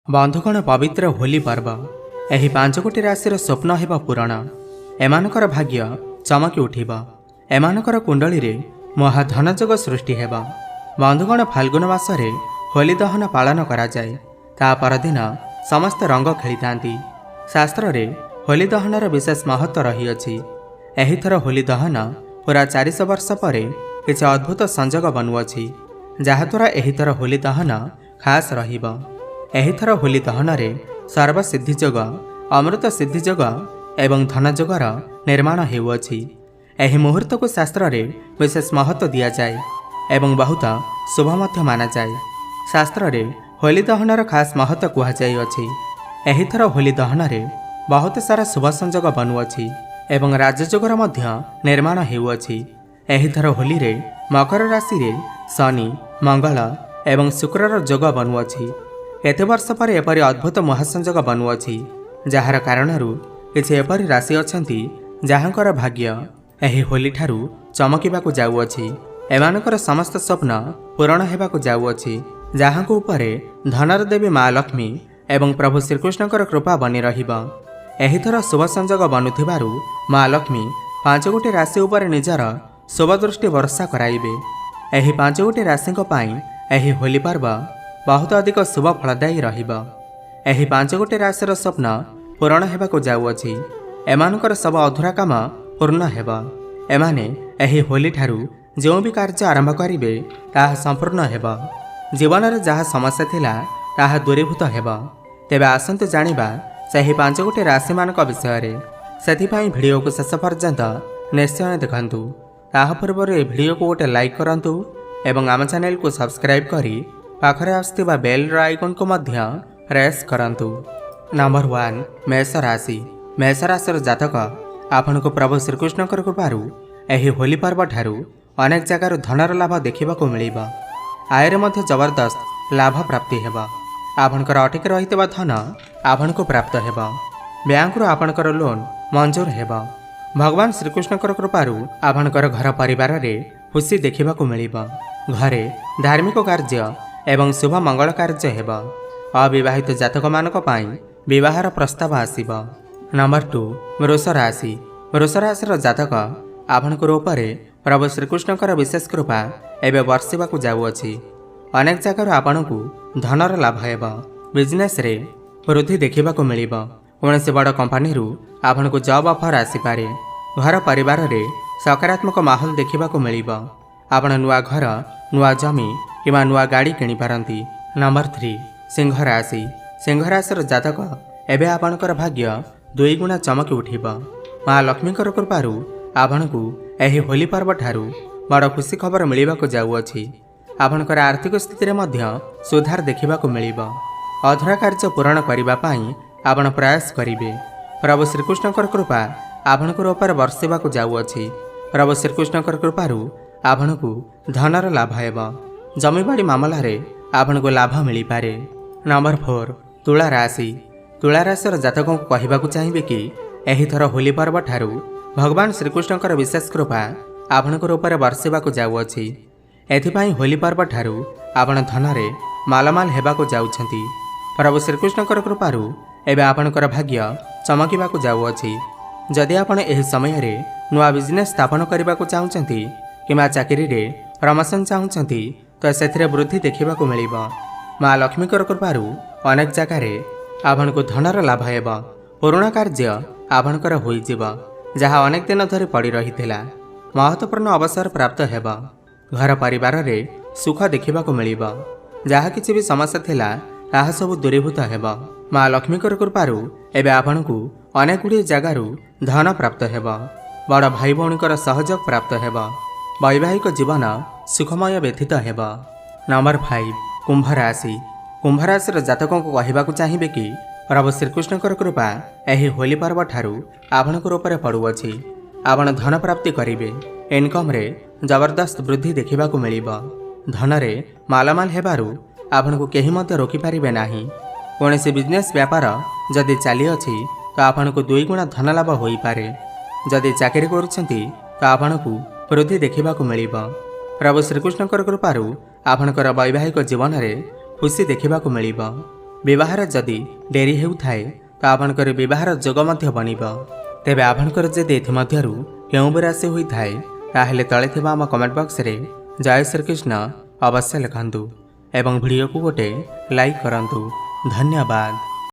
ବନ୍ଧୁଗଣ, ପବିତ୍ର ହୋଲି ପର୍ବ ଏହି ପାଞ୍ଚ ଗୋଟି ରାଶିର ସ୍ୱପ୍ନ ହେବ ପୂରଣ। ଏମାନଙ୍କର ଭାଗ୍ୟ ଚମକି ଉଠିବ। ଏମାନଙ୍କର କୁଣ୍ଡଳୀରେ ମହାଧନଯୋଗ ସୃଷ୍ଟି ହେବ। ବନ୍ଧୁଗଣ, ଫାଲ୍ଗୁନ ମାସରେ ହୋଲି ଦହନ ପାଳନ କରାଯାଏ। ତା ପରଦିନ ସମସ୍ତେ ରଙ୍ଗ ଖେଳିଥାନ୍ତି। ଶାସ୍ତ୍ରରେ ହୋଲି ଦହନର ବିଶେଷ ମହତ୍ତ୍ୱ ରହିଅଛି। ଏହିଥର ହୋଲି ଦହନ ପୁରା 400 ବର୍ଷ ପରେ କିଛି ଅଦ୍ଭୁତ ସଂଯୋଗ ବନୁଅଛି, ଯାହାଦ୍ୱାରା ଏହିଥର ହୋଲି ଦହନ ଖାସ୍ ରହିବ। ଏହିଥର ହୋଲି ଦହନରେ ସର୍ବସିଦ୍ଧି ଯୋଗ, ଅମୃତ ସିଦ୍ଧି ଯୋଗ ଏବଂ ଧନଯୋଗର ନିର୍ମାଣ ହେଉଅଛି। ଏହି ମୁହୂର୍ତ୍ତକୁ ଶାସ୍ତ୍ରରେ ବିଶେଷ ମହତ୍ତ୍ୱ ଦିଆଯାଏ ଏବଂ ବହୁତ ଶୁଭ ମଧ୍ୟ ମାନାଯାଏ। ଶାସ୍ତ୍ରରେ ହୋଲି ଦହନର ଖାସ୍ ମହତ୍ତ୍ୱ କୁହାଯାଇଅଛି। ଏହିଥର ହୋଲି ଦହନରେ ବହୁତ ସାରା ଶୁଭ ସଂଯୋଗ ବନୁଅଛି ଏବଂ ରାଜଯୋଗର ମଧ୍ୟ ନିର୍ମାଣ ହେଉଅଛି। ଏହିଥର ହୋଲିରେ ମକର ରାଶିରେ ଶନି, ମଙ୍ଗଳ ଏବଂ ଶୁକ୍ରର ଯୋଗ ବନୁଅଛି। ଏତେ ବର୍ଷ ପରେ ଏପରି ଅଦ୍ଭୁତ ମହାସଂଯୋଗ ବନୁଅଛି, ଯାହାର କାରଣରୁ କିଛି ଏପରି ରାଶି ଅଛନ୍ତି ଯାହାଙ୍କର ଭାଗ୍ୟ ଏହି ହୋଲିଠାରୁ ଚମକିବାକୁ ଯାଉଅଛି। ଏମାନଙ୍କର ସମସ୍ତ ସ୍ୱପ୍ନ ପୂରଣ ହେବାକୁ ଯାଉଅଛି, ଯାହାଙ୍କ ଉପରେ ଧନର ଦେବୀ ମା ଲକ୍ଷ୍ମୀ ଏବଂ ପ୍ରଭୁ ଶ୍ରୀକୃଷ୍ଣଙ୍କର କୃପା ବନି ରହିବ। ଏହିଥର ଶୁଭ ସଂଯୋଗ ବନୁଥିବାରୁ ମା ଲକ୍ଷ୍ମୀ ପାଞ୍ଚ ଗୋଟି ରାଶି ଉପରେ ନିଜର ଶୁଭ ଦୃଷ୍ଟି ବର୍ଷା କରାଇବେ। ଏହି ପାଞ୍ଚ ଗୋଟି ରାଶିଙ୍କ ପାଇଁ ଏହି ହୋଲି ପର୍ବ ବହୁତ ଅଧିକ ଶୁଭ ଫଳଦାୟୀ ରହିବ। ଏହି ପାଞ୍ଚ ଗୋଟି ରାଶିର ସ୍ୱପ୍ନ ପୂରଣ ହେବାକୁ ଯାଉଅଛି। ଏମାନଙ୍କର ସବୁ ଅଧୁରା କାମ ପୂର୍ଣ୍ଣ ହେବ। ଏମାନେ ଏହି ହୋଲିଠାରୁ ଯେଉଁ ବି କାର୍ଯ୍ୟ ଆରମ୍ଭ କରିବେ, ତାହା ସମ୍ପୂର୍ଣ୍ଣ ହେବ। ଜୀବନରେ ଯାହା ସମସ୍ୟା ଥିଲା, ତାହା ଦୂରୀଭୂତ ହେବ। ତେବେ ଆସନ୍ତୁ ଜାଣିବା ସେହି ପାଞ୍ଚ ଗୋଟି ରାଶିମାନଙ୍କ ବିଷୟରେ। ସେଥିପାଇଁ ଭିଡ଼ିଓକୁ ଶେଷ ପର୍ଯ୍ୟନ୍ତ ନିଶ୍ଚୟ ଦେଖନ୍ତୁ। ତାହା ପୂର୍ବରୁ ଏହି ଭିଡ଼ିଓକୁ ଗୋଟେ ଲାଇକ୍ କରନ୍ତୁ ଏବଂ ଆମ ଚ୍ୟାନେଲକୁ ସବସ୍କ୍ରାଇବ୍ କରି ପାଖରେ ଆସୁଥିବା ବେଲ୍ର ଆଇକନ୍କୁ ମଧ୍ୟ ପ୍ରେସ୍ କରନ୍ତୁ। ନମ୍ବର 1, ମେଷ ରାଶି। ମେଷ ରାଶିର ଜାତକ, ଆପଣଙ୍କୁ ପ୍ରଭୁ ଶ୍ରୀକୃଷ୍ଣଙ୍କର କୃପାରୁ ଏହି ହୋଲି ପର୍ବ ଠାରୁ ଅନେକ ଜାଗାରୁ ଧନର ଲାଭ ଦେଖିବାକୁ ମିଳିବ। ଆୟରେ ମଧ୍ୟ ଜବରଦସ୍ତ ଲାଭ ପ୍ରାପ୍ତି ହେବ। ଆପଣଙ୍କର ଅଟକି ରହିଥିବା ଧନ ଆପଣଙ୍କୁ ପ୍ରାପ୍ତ ହେବ। ବ୍ୟାଙ୍କରୁ ଆପଣଙ୍କର ଲୋନ୍ ମଞ୍ଜୁର ହେବ। ଭଗବାନ ଶ୍ରୀକୃଷ୍ଣଙ୍କର କୃପାରୁ ଆପଣଙ୍କର ଘର ପରିବାରରେ ଖୁସି ଦେଖିବାକୁ ମିଳିବ। ଘରେ ଧାର୍ମିକ କାର୍ଯ୍ୟ ଏବଂ ଶୁଭ ମଙ୍ଗଳ କାର୍ଯ୍ୟ ହେବ। ଅବିବାହିତ ଜାତକମାନଙ୍କ ପାଇଁ ବିବାହର ପ୍ରସ୍ତାବ ଆସିବ। ନମ୍ବର 2, ବୃଷ ରାଶି। ବୃଷ ରାଶିର ଜାତକ, ଆପଣଙ୍କର ଉପରେ ପ୍ରଭୁ ଶ୍ରୀକୃଷ୍ଣଙ୍କର ବିଶେଷ କୃପା ଏବେ ବର୍ଷିବାକୁ ଯାଉଅଛି। ଅନେକ ଜାଗାରୁ ଆପଣଙ୍କୁ ଧନର ଲାଭ ହେବ। ବିଜନେସରେ ବୃଦ୍ଧି ଦେଖିବାକୁ ମିଳିବ। କୌଣସି ବଡ଼ କମ୍ପାନୀରୁ ଆପଣଙ୍କୁ ଜବ୍ ଅଫର୍ ଆସିପାରେ। ଘର ପରିବାରରେ ସକାରାତ୍ମକ ମାହୋଲ ଦେଖିବାକୁ ମିଳିବ। ଆପଣ ନୂଆ ଘର, ନୂଆ ଜମି କିମ୍ବା ନୂଆ ଗାଡ଼ି କିଣିପାରନ୍ତି। ନମ୍ବର 3, ସିଂହ ରାଶି। ସିଂହ ରାଶିର ଜାତକ, ଏବେ ଆପଣଙ୍କର ଭାଗ୍ୟ ଦୁଇଗୁଣା ଚମକି ଉଠିବ। ମା ଲକ୍ଷ୍ମୀଙ୍କର କୃପାରୁ ଆପଣଙ୍କୁ ଏହି ହୋଲି ପର୍ବ ଠାରୁ ବଡ଼ ଖୁସି ଖବର ମିଳିବାକୁ ଯାଉଅଛି। ଆପଣଙ୍କର ଆର୍ଥିକ ସ୍ଥିତିରେ ମଧ୍ୟ ସୁଧାର ଦେଖିବାକୁ ମିଳିବ। ଅଧୁରା କାର୍ଯ୍ୟ ପୂରଣ କରିବା ପାଇଁ ଆପଣ ପ୍ରୟାସ କରିବେ। ପ୍ରଭୁ ଶ୍ରୀକୃଷ୍ଣଙ୍କର କୃପା ଆପଣଙ୍କର ଉପରେ ବର୍ଷିବାକୁ ଯାଉଅଛି। ପ୍ରଭୁ ଶ୍ରୀକୃଷ୍ଣଙ୍କର କୃପାରୁ ଆପଣଙ୍କୁ ଧନର ଲାଭ ହେବ। ଜମିବାଡ଼ି ମାମଲାରେ ଆପଣଙ୍କୁ ଲାଭ ମିଳିପାରେ। ନମ୍ବର 4, ତୁଳା ରାଶି। ତୁଳା ରାଶିର ଜାତକଙ୍କୁ କହିବାକୁ ଚାହିଁବେ କି ଏହିଥର ହୋଲି ପର୍ବ ଠାରୁ ଭଗବାନ ଶ୍ରୀକୃଷ୍ଣଙ୍କର ବିଶେଷ କୃପା ଆପଣଙ୍କର ଉପରେ ବର୍ଷିବାକୁ ଯାଉଅଛି। ଏଥିପାଇଁ ହୋଲି ପର୍ବ ଠାରୁ ଆପଣ ଧନରେ ମାଲାମାଲ ହେବାକୁ ଯାଉଛନ୍ତି। ପ୍ରଭୁ ଶ୍ରୀକୃଷ୍ଣଙ୍କର କୃପାରୁ ଏବେ ଆପଣଙ୍କର ଭାଗ୍ୟ ଚମକିବାକୁ ଯାଉଅଛି। ଯଦି ଆପଣ ଏହି ସମୟରେ ନୂଆ ବିଜନେସ୍ ସ୍ଥାପନ କରିବାକୁ ଚାହୁଁଛନ୍ତି କିମ୍ବା ଚାକିରିରେ ପ୍ରମୋସନ୍ ଚାହୁଁଛନ୍ତି, ତ ସେଥିରେ ବୃଦ୍ଧି ଦେଖିବାକୁ ମିଳିବ। ମା ଲକ୍ଷ୍ମୀଙ୍କର କୃପାରୁ ଅନେକ ଜାଗାରେ ଆପଣଙ୍କୁ ଧନର ଲାଭ ହେବ। ପୁରୁଣା କାର୍ଯ୍ୟ ଆପଣଙ୍କର ହୋଇଯିବ, ଯାହା ଅନେକ ଦିନ ଧରି ପଡ଼ି ରହିଥିଲା। ମହତ୍ତ୍ୱପୂର୍ଣ୍ଣ ଅବସର ପ୍ରାପ୍ତ ହେବ। ଘର ପରିବାରରେ ସୁଖ ଦେଖିବାକୁ ମିଳିବ। ଯାହା କିଛି ବି ସମସ୍ୟା ଥିଲା, ତାହା ସବୁ ଦୂରୀଭୂତ ହେବ। ମା ଲକ୍ଷ୍ମୀଙ୍କର କୃପାରୁ ଏବେ ଆପଣଙ୍କୁ ଅନେକ ଗୁଡ଼ିଏ ଜାଗାରୁ ଧନ ପ୍ରାପ୍ତ ହେବ। ବଡ଼ ଭାଇ ଭଉଣୀଙ୍କର ସହଯୋଗ ପ୍ରାପ୍ତ ହେବ। ବୈବାହିକ ଜୀବନ ସୁଖମୟ ବ୍ୟତୀତ ହେବ। ନମ୍ବର 5, କୁମ୍ଭ ରାଶି। କୁମ୍ଭ ରାଶିର ଜାତକଙ୍କୁ କହିବାକୁ ଚାହିଁବେ କି ପ୍ରଭୁ ଶ୍ରୀକୃଷ୍ଣଙ୍କର କୃପା ଏହି ହୋଲି ପର୍ବ ଠାରୁ ଆପଣଙ୍କର ଉପରେ ପଡ଼ୁଅଛି। ଆପଣ ଧନ ପ୍ରାପ୍ତି କରିବେ। ଇନକମ୍ରେ ଜବରଦସ୍ତ ବୃଦ୍ଧି ଦେଖିବାକୁ ମିଳିବ। ଧନରେ ମାଲାମାଲ ହେବାରୁ ଆପଣଙ୍କୁ କେହି ମଧ୍ୟ ରୋକିପାରିବେ ନାହିଁ। କୌଣସି ବିଜନେସ୍ ବ୍ୟାପାର ଯଦି ଚାଲିଅଛି, ତ ଆପଣଙ୍କୁ ଦୁଇଗୁଣା ଧନ ଲାଭ ହୋଇପାରେ। ଯଦି ଚାକିରି କରୁଛନ୍ତି, ତ ଆପଣଙ୍କୁ ବୃଦ୍ଧି ଦେଖିବାକୁ ମିଳିବ। ପ୍ରଭୁ ଶ୍ରୀକୃଷ୍ଣଙ୍କର କୃପାରୁ ଆପଣଙ୍କର ବୈବାହିକ ଜୀବନରେ ଖୁସି ଦେଖିବାକୁ ମିଳିବ। ବିବାହର ଯଦି ଡେରି ହେଉଥାଏ ତ ଆପଣଙ୍କର ବିବାହର ଯୋଗ ମଧ୍ୟ ବନିବ। ତେବେ ଆପଣଙ୍କର ଯଦି ଏଥିମଧ୍ୟରୁ କେଉଁ ବି ରାଶି ହୋଇଥାଏ, ତାହେଲେ ତଳେ ଥିବା ଆମ କମେଣ୍ଟ ବକ୍ସରେ ଜୟ ଶ୍ରୀକୃଷ୍ଣ ଅବଶ୍ୟ ଲେଖନ୍ତୁ ଏବଂ ଭିଡ଼ିଓକୁ ଗୋଟେ ଲାଇକ୍ କରନ୍ତୁ। ଧନ୍ୟବାଦ।